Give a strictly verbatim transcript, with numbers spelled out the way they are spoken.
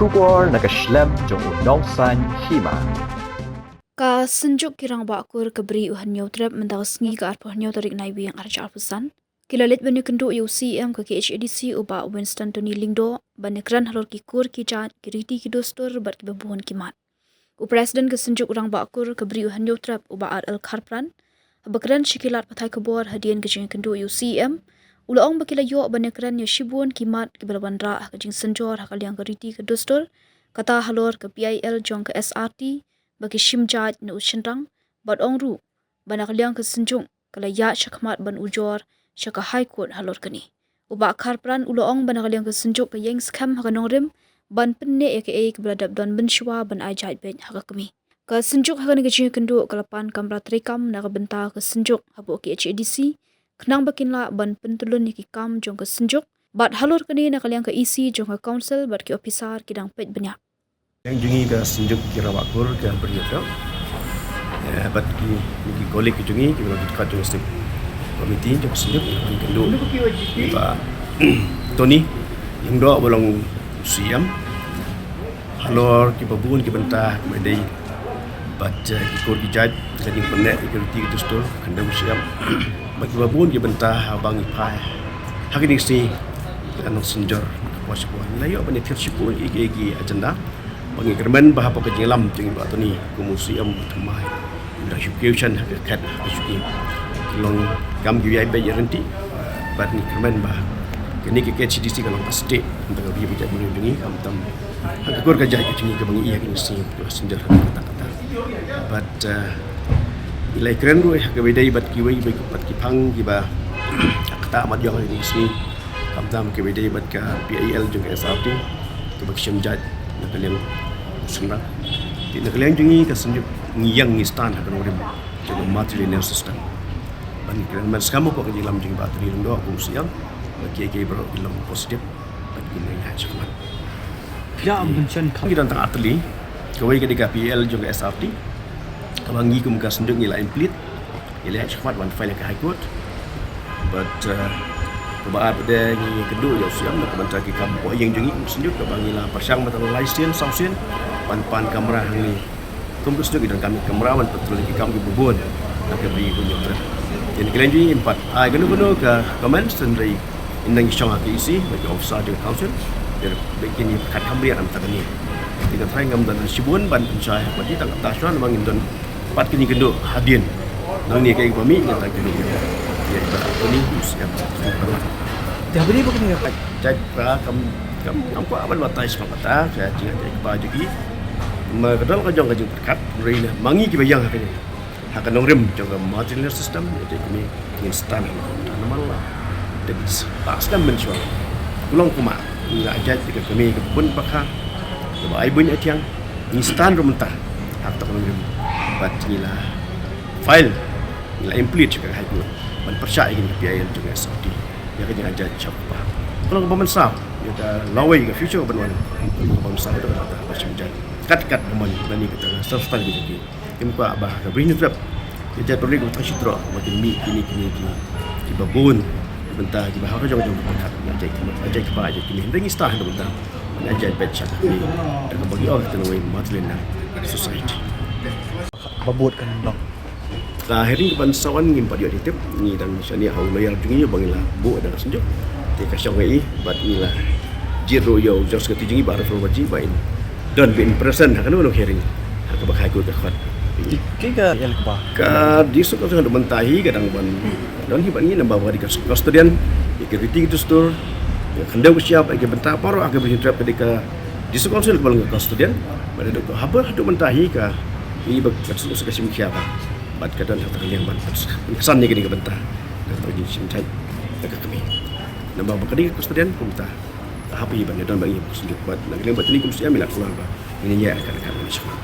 Khubor na ka shlem jong u Nongsaiñ Hima. Ka Synjuk ki Rangbah Kur ka Bri u Hynñiewtrep mynta ka sngi ka arphew hynñiew tarik Naiwieng arhajar arphew san ki la leit ban ïakynduh ïa u C E M ka K H A D C u Bah Winston Tony Lyngdoh ban ïakren halor ki kur ki jait, ki riti ki dustur bad kiba bun ki mat. U President ka Synjuk Rangbah Kur ka Bri u Hynñiewtrep u Bah R L Kharpran, haba kren sha ki lad pathai khubor hadien ka jingïakynduh ïa u C E M, u la ong ba ki la ïoh ban ïakren ïa shibun ki mat kiba la wanrah ha ka jingsynjor ha ka liang ka riti ka dustur, kata halor ka P I L jong ka S R T ba ki shim jait na u shynrang, bad ong ruh ba na ka liang ka Synjuk ka la ïaid shakhmat ban ujor sha ka High Court halor kane. U Bah Kharpran u la ong ba na ka liang ka Synjuk ka ïeng skhem ha ka nongrim ban pynneh ïa kaei kaba la dep don mynshuwa ban ai jait beit ha ka kmie. Ka Synjuk ha kane ka jingïakynduh ka la pan kamra treikam na ka bynta ka Synjuk hapoh K H A D C khnang ba kin lah ban pyntyllun ïa ki kam jong ka Synjuk, bad halor kane na ka liang ka E C jong ka Council bad ki ophisar ki dang peit bniah. Ka jong ngi ka Synjuk ki Rangbah Kur ka Bri u Hynñiewtrep, eh, bad ki, ki colleague jong ngi kiba long ki dkhot jong ka Synjuk, committee jong ka Synjuk, ngi kynduh ïa u Bah Tony Lyngdoh ba long u C E M halor kiba bun ki bynta kiba dei bad, eh, ki kur ki jait, ka jingpynneh ïa ki riti ki dustur, khyndew shyiap bad kiba bun ki bynta haba ngi phai ha kine ki sngi ki la nang synjor. Ka por sha por ngi la ïoh ban ïathir shibun ïa ki, ïa ki agenda. Ba ngi kyrmen ba hapoh ka jingïalam jong i Bah Tony kum u C E M ba thymmai, ngi la shu kiew shen ha ka khet ha ka shuki. Ki long kam kiba ïai beit ïa ryntih, bad ngi kyrmen ba kane ka K H A D C ka long ka state, khamtam ka ri ba jait bynriew jong ngi, khamtam ha ka kur ka jait ka jong ngi kaba ngi ïa kine ki sngi ki la synjor ha kata kata. Bad, eh, ngi la ïakren ruh ha kaba ïadei bad kiwei bad ki phang kiba ha kata mat ïong ha kine ki sngi. Khamtam kaba ïadei bad ka P I L jong ka S R T kaba ki shim jait na ka liang u shynrang. Te na ka liang jong ngi ka Synjuk ngi ïeng ngi stand ha ka nongrim jong ka matrilineal system. Bad ngi kren man skhem hapoh ka jingïalam jong i Bah Tony Lyngdoh kum u C E M ba kiei kiei baroh ki long positive bad kin ïaid shakhmat. Ïa, ym mention ka. Ngi don tang artylli, kawei ka dei ka P I L jong ka S R T kaba ngi kum ka Synjuk ngi la ïeng plead, ngi la ïaid shakhmat ban file ïa ka High Court. Bad, eh, kaba ar pat de ngi kynduh ïa u C E M na ka bynta ki kam hapoh ïing jong ngi kum ka Synjuk kaba ngi la pyrshang mynta la lai sien saw sien ban pan kamra hangne. Kum ka Synjuk ngi donkam ïa ka kamra ban pyntrei ïa ki kam kiba bun ha ka Bri u Hynñiewtrep. Te na ka liang jong ngi ngim pat ai kano kano ka comments hynrei ngi dang shong ha ka E C bad ki officer jong ka Council. Te ba kin ïa pyrkhat kham bniah na ka bynta kane. Te nga tharai ngam don shibun ban pynshai ha ka pyrthei tang kata shuwa namar ngim don pat kine ki kynduh hadien. Nangne kaei kaba mih ngi tang kynduh ïa i Bah Tony, ïa i Bah Tony. Te ha kane ba kane ka jait ba kam, kam, kam kwah ban batai shaphang kata ka jingïaid kaba jong ki. Ma ka dang ka jong ka jingpyrkhat hynrei na ma ngi kiba ïeng ha kane, ha ka nongrim jong ka matrilineal system, ïa ka kmie ngin stand ha ka namar la dep ba skhem mynshuwa. Kulong kumba ngi la jait ïa ka kmie kaba bun bakha, kaba ai buiñ ai thiang, ngi stand ruh mynta ha ka nongrim. Bad ngi la file, ngi la ïeng plead sha ka High Court ban pyrshah ïa kane ka P I L jong ka S R T ïa ka jingïaid jait sha u kpa. Kulong kaba mynsaw ïa ka lawei ka future ban wan. Kulong kaba mynsaw ïa ka ba shim jait kat kat ba mon lane kata ka self style ka jong ki. Kim kwah ba ha ka Bri u Hynñiewtrep ki jait bynriew kiba tang shi trok ba kin mih kine, kine ki, kiba bun ki bynta kiba ha ka jong ka jong ka pyrkhat na jait kmie, na jait kpa, jait kmie. Hynrei ngi stand ha ka bynta na jait beit sha ka kmie da kaba ngi ong kata na wei matrilineal society. Ba bud kan long. Ka hearing kaban sa wan ngim pat ïoh tip, ngi dang shaniah ha u lawyer jong ngi ba ngi la buh da ka Synjuk. Te ka shong ha i bad ngi la jied ruh ïa u Judge Secretary jong ngi Bah Raphael Banerjee ba in don ba in present ha kano kano hearing ha kaba ka High Court ka khot. Ki, ki ka ïa kaba ka District Council haduh mynta hi ka dang ban don hi bad ngi namar ba ka dei ka custodian ïa ka riti ka dustur, ïa ka khyndew ka shyiap, ïa ka bynta baroh ha ka Bri u Hynñiewtrep ka dei ka District Council kaba long ka custodian. Bad haduh ka haba haduh mynta hi ka, ngi ba ka District Council ka shim khia ka. Bad ka don ha ka liang ban pynsan ïa kane ka bynta. Ka don jingshim jait da ka kmie. Namar ba ka dei ka custodian kumta. Ka hap hi ban ïadon bad ngi ba ka Synjuk bad na ka liang ba Tony kum C E M i la kular ba ngin ïa ïaid ka, ka, ka, ka